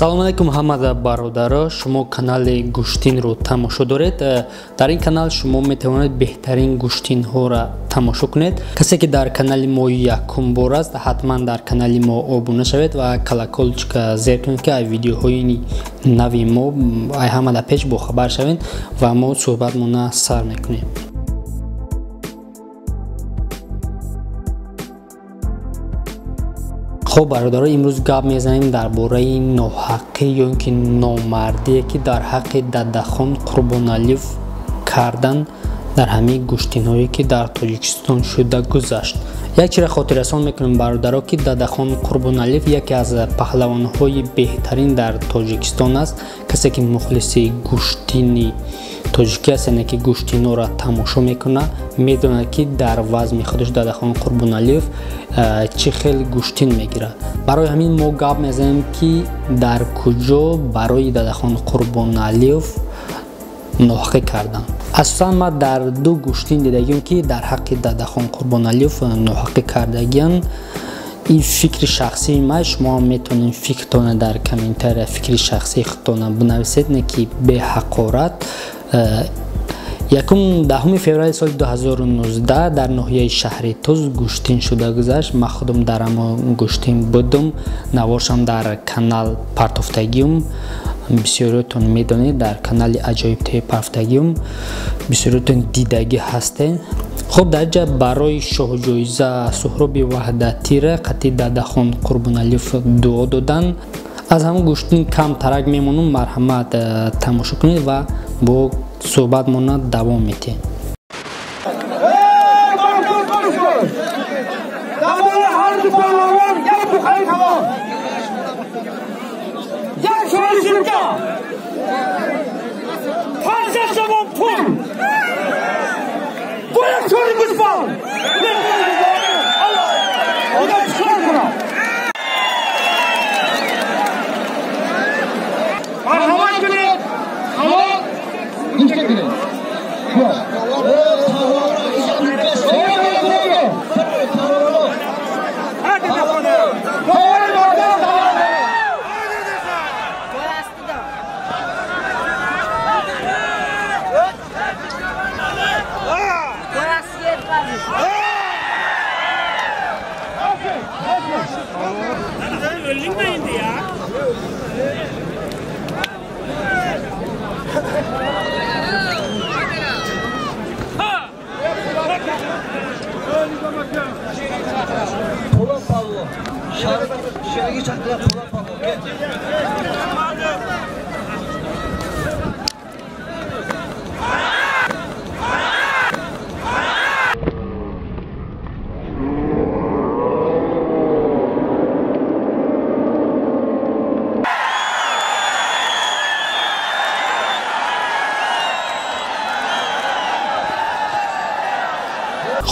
Салом алейкум ҳамада бародаро, шумо канали Гӯштинро тамошо доред. Дар ин канал шумо метавонед беҳтарин гӯштинҳоро тамошо кунед. Касе ки дар канали мо якум бор аст, ҳатман дар канали мо обуна шавед ва колоколчика зер кунед, ки ай видеоҳои нави мо ай ҳамада пеш бохабар шавед ва мо суҳбатмона сар мекунем. Хоб бародаро, имрӯз гап мезанем дар бораи ноҳаққӣ ё ин ки номардие, ки дар ҳаққи Дадахон Қурбоналиев кардан дар ҳамаи гӯштинҳое, ки дар Тоҷикистон шуда гузашт. Як чиро хотиррасон мекунем бародаро, ки Дадахон Қурбоналиев яке аз паҳлавонҳои беҳтарин дар Тоҷикистон аст. Касе ки мухлиси гӯштини тоҷикӣ аст, яъне ки гӯштинҳоро тамошо мекунад, медонад, ки дар вазми худаш Дадахон Қурбоналиев чӣ хел гӯштин мегирад. Барои ҳамин мо гап мезанем, ки дар куҷо барои Дадахон Қурбоналиев ноҳаққӣ карданд. Асосан ман дар ду гӯштин дидагиам, ки дар ҳаққи Дадахон Қурбоналиев ноҳаққӣ кардагианд. Ин фикри шахсии ман, шумо ҳам метавонед фикртона дар комментария фикри шахсии худтона бинависед, не ки беҳақорат. Якум 10 феврали соли 2019 дар ноҳияи шаҳри Туз гӯштин шуда гузашт. Ман худам дар ҳамон гӯштин будум, наворшам дар канал партофтагиум. Бисёриётон медонед, дар канали Аҷоиб ТВ партофтагиум, бисёриётон дидагӣ ҳастед. Хоб дар ҷа барои шоҳҷоиза Суҳроби Ваҳдатира қатъи Дадахон Қурбоналиев дуо додан. Аз ҳамон гӯштин кам тарак мемонум, марҳамат тамошо кунед ва бо суҳбатмона давом медиҳем.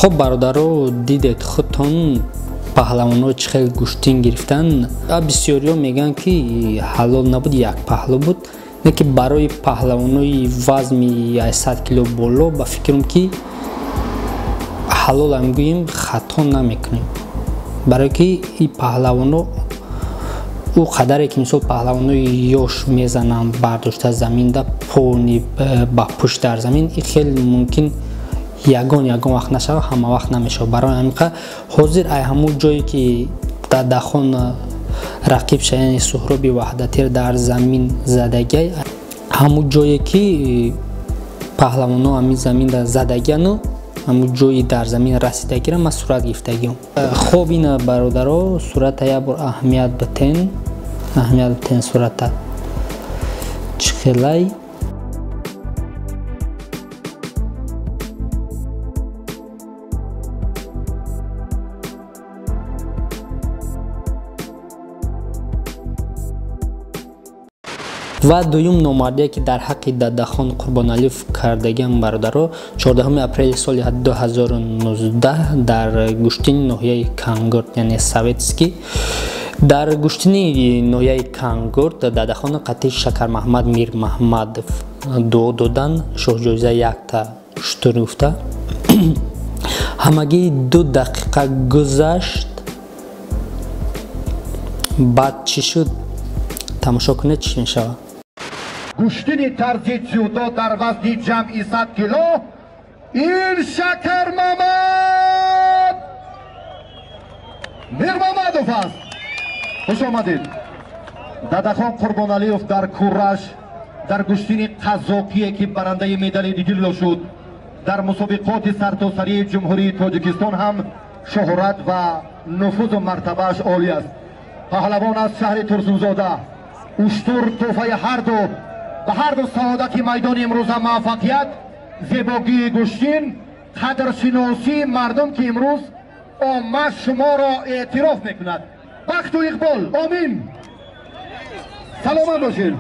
Хоб бародаро, дидед худтон паҳлавонҳо чӣ хел гӯштин гирифтан. Бисёриҳо мегӯянд, ки ҳалол набуд, як паҳлӯ буд. Не ки барои паҳлавонҳои вазми 100 кило боло, ба фикрам, ки ҳалолам гӯем хато намекунем. Барое ки ин паҳлавонҳо ӯ қадаре ки мисол паҳлавонҳои ёш мезананд бардошта заминда пони ба пушт дар замин, ин хеле мумкин ягон вақт нашава, ҳама вақт намешава. Барои ҳамин ҳозир ай ҳамун ҷое ки Дадахон рақиб ша, яъне Суҳроби Ваҳдатир дар замин задагиай, ҳамун ҷое ки паҳлавонҳо ҳамин заминда задагиану ҳамун ҷои дар замин расидагиро ман сурат гирифтагиам. Хоб ина бародаро, сурата як бор аҳамият битен, аҳамият битен сурата чӣ хелай. Ва дуюм номардие, ки дар ҳаққи Дадахон Қурбоналиев кардагиам бародаро, 14 апрели соли 2019 дар гӯштини ноҳияи Кангурт, яъне Советский, дар гӯштини ноҳияи Кангурт Дадахон қатъи Шакармаҳмад Мирмаҳмадов дуо додан, шоҳҷоиза якта шутур гуфта. Ҳамагӣ 2 дақиқа гузашт, баъд чӣ шуд? Тамошо кунед, чӣ мешавад. Гӯштини тарзи ҷудо дар вазни ҷамъи 100 кило ин Шакармамад Мирмамадов аст. Хуш омадед. Дадахон Қурбоналиев дар кураш дар гӯштини қазоқие ки барандаи медали тилло шуд дар мусобиқоти сартосарии Ҷумҳурии Тоҷикистон ҳам шӯҳрат ва нуфузу мартабааш олӣ аст. Паҳлавон аз шаҳри Турсунзода. Уштур тӯҳфаи ҳарду ба ҳарду саодати майдони имрӯза, муваффақият, зебогии гӯштин, қадршиносии мардум ки имрӯз омма шуморо эътироф мекунад. Бахту иқбол, омин. Саломат бошед.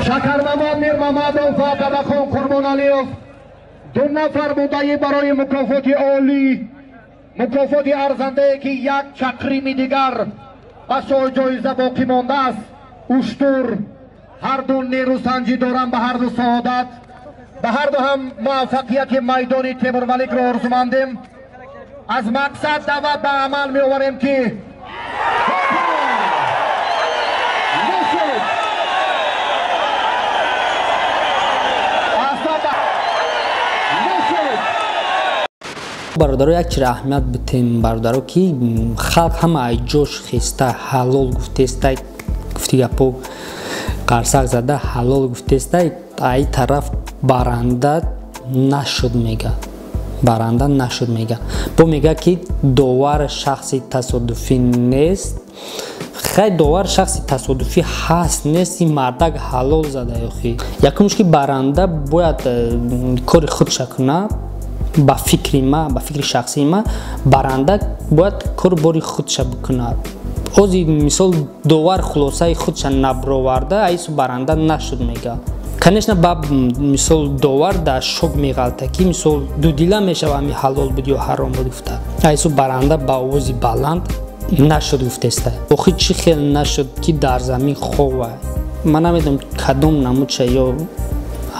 Шакармамад Мирмамадов ва Дадахон Қурбоналиев ду нафар будаи барои мукофоти олӣ, мукофоти арзандае ки як чақрими дигар ба ҷоиза боқӣ мондааст. Уштур ҳарду нерӯсанҷӣ доранд, ба ҳарду саодат, ба ҳарду ҳам муваффақияти майдони Темурмаликро орзумандем. Аз мақсад даъват ба амал меоварем ки бародаро як чиро аҳамият битем, бародаро, ки халқ ҳама ай ҷош хеста ҳалол гуфтеста, гуфти гапо қарсак зада ҳалол гуфтеста, ай тараф баранда нашуд мега, баранда нашуд мега. Бо мега ки довар шахси тасодуфӣ нест. Хай, довар шахси тасодуфӣ ҳаст нест, ин мардак ҳалол зада. Охи якумш ки баранда бояд кори худша кунад. Ба фикри ма, ба фикри шахсии ма, баранда бояд кори бори худша бикунад. Ози мисол довар хулосаи худша наброварда, айсу баранда нашуд мега. Конечно, ба мисол довар дар шок меғалта ки мисол дудила мешава, ами ҳалол буд ё ҳаром буд гуфта. Айсу баранда ба овози баланд нашуд гуфтеста. Охи чӣ хел нашуд ки дар замин хова? Ман намедонам кадом намудша ё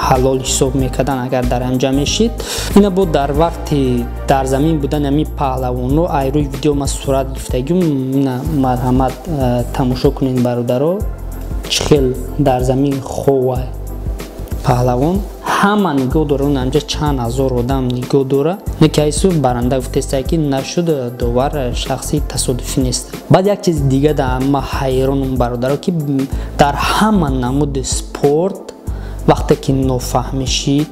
ҳалол ҳисоб мекардан агар дар анҷа мешид. Ина бо дар вақти дар замин будани ҳамин паҳлавоно ай рӯи видео ма сурат гирифтагим. Ина марҳамат, тамошо кунед, бародаро, чӣ хел дар замин хова паҳлавон. Ҳама нигоҳ дора, анҷа чанд ҳазор одам нигоҳ дора. Неки айсу баранда гуфтеста ки нашуд, довар шахси тасодуфӣ нест. Баъд як чизи дига да ма ҳайронум, бародаро, ки дар ҳама намуди спорт вақте ки нофаҳмишид,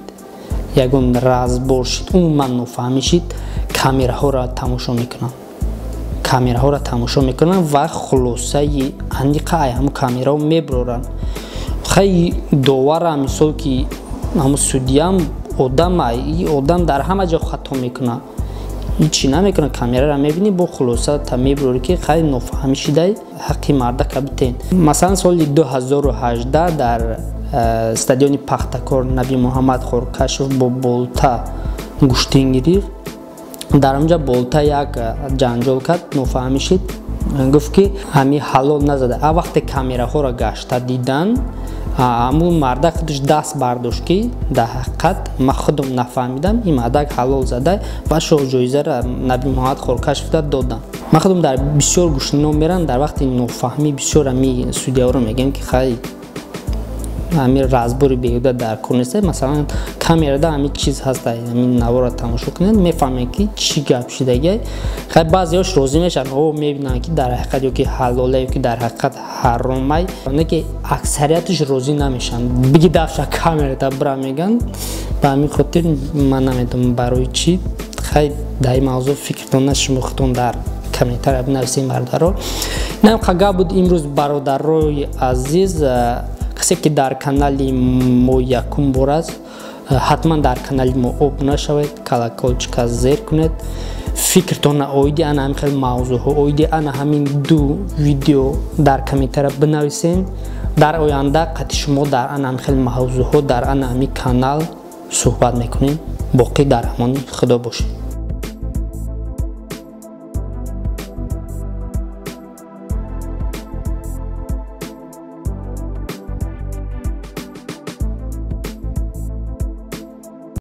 ягон разбор шид, умуман нофаҳмишид, камераҳоро тамошо мекунанд. Камераҳоро тамошо мекунанд ва хулосаи аниқа ай ҳамун камераҳо меброранд. Хай, довара мисол ки ҳамун судиям одам, одам дар ҳама ҷо хато мекунад, ҳичи намекунад. Камераро мебинӣ, бо хулоса та меброрӣ ки хай нофаҳмӣ шидай, ҳаққи мардака битен. Масалан, соли 2018 дар стадиони Пахтакор Наби Муҳаммад Хоркашев бо Болта гӯштин гирифт. Дар онҷа Болта як ҷанҷол кард, нофаҳмӣ шид, гуфт ки ҳами ҳалол назада. А вақте камераҳоро гашта дидан, ҳамун мардак худаш даст бардошт ки дар ҳақиқат ман худам нафаҳмидам, ин мардак ҳалол зада ва шоҳҷоизаро Наби Муҳаммад Хоркашевда додам. Ман худам дар бисёр гӯштино мерам, дар вақти нофаҳмӣ бисёр ҳами судяҳоро мегӯям ки хай ҳамин разбори беҳуда дар кор нест. Масалан, камерада ҳамин чиз ҳаст, ҳамин наворро тамошо кунед, мефаҳмед ки чӣ гап шидагиай. Хай, баъзеҳош розӣ мешаванд, о мебинанд ки дар ҳақиқат ё ки ҳалола ё ки дар ҳақиқат ҳаромай, не ки аксарияташ розӣ намешаванд. Биги дафша камерада бира мегӯянд. Ба ҳамин хотир ман намедонам барои чӣ. Хай, дар ин мавзӯъ фикртон шумо худтон дар комментария бинависед, бародаро. Инам гап буд имрӯз, бародарои азиз. Касе ки дар канали мо якум бор аст, ҳатман дар канали мо обуна шавед, колоколчика зер кунед. Фикртонро оиди ана ҳамин хел мавзӯъҳо, оиди ана ҳамин ду видео дар комментария бинависед. Дар оянда қати шумо дар ана ҳамин хел мавзӯъҳо дар ана ҳамин канал суҳбат мекунем. Боқӣ дар амони Худо бошед.